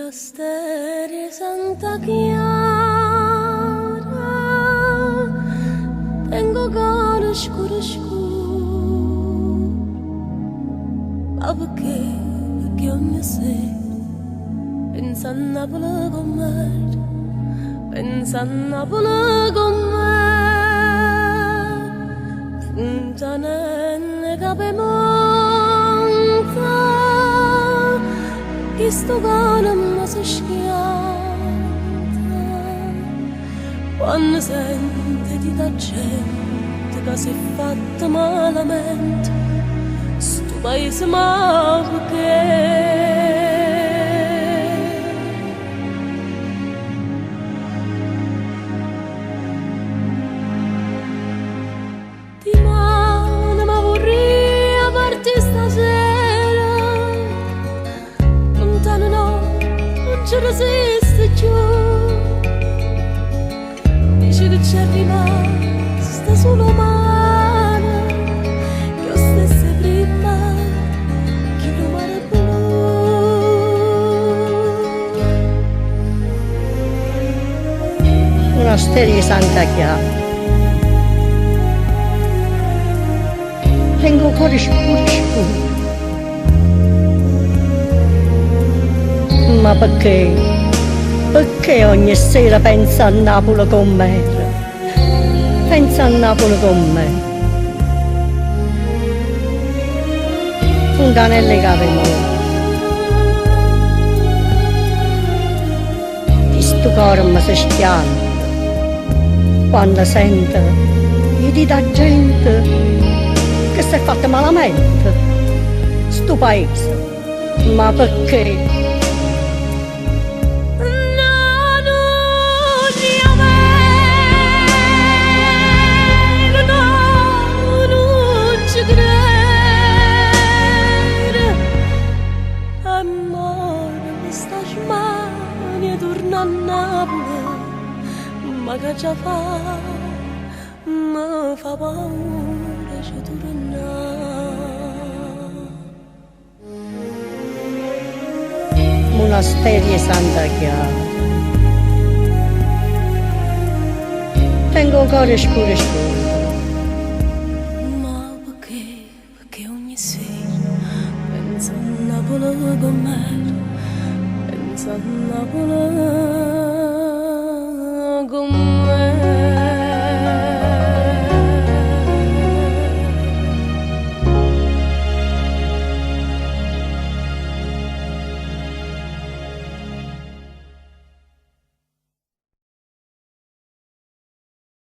Monastero 'e Santa Chiara, tengo 'o core scuro scuro. Ma pecché, pecché ogne sera penso a Napule comm'era, penso a Napule comm'era. Funtanella 'e Capemonte, chistu core me se schianta quanno sente 'e dì d' 'a gente ca s'è fatto malamente stu paese ma pecché? Dimane me vurria partì stasera, Luntano no, nun ce resisto cchiù. Dice che c'è rimasta sulo 'o mare, che 'o stesso 'e primma, chillu mare blu. Munasterio 'e Santa Chiara. Tengo 'o core scuro scuro. Ma pecché, pecché ogni sera penso a Napule comm'era? Penso a Napule comm'era. Funtanella 'e Capemonte. Chistu core me se schianta quando sento 'e dì d' 'a gente che s'è fatto malamente stu paese. Ma pecché? No, nun è overo, no, nun ce crero. E more pe' 'sta smania 'e turnà a Napule, ma ch'aggia fà? Me fa paura 'e ce turnà. Munasterio 'e Santa Chiara. Tengo 'o core scuro scuro. Ma pecché, pecché ogni sera penso a Napule comm'era, penso a Napule.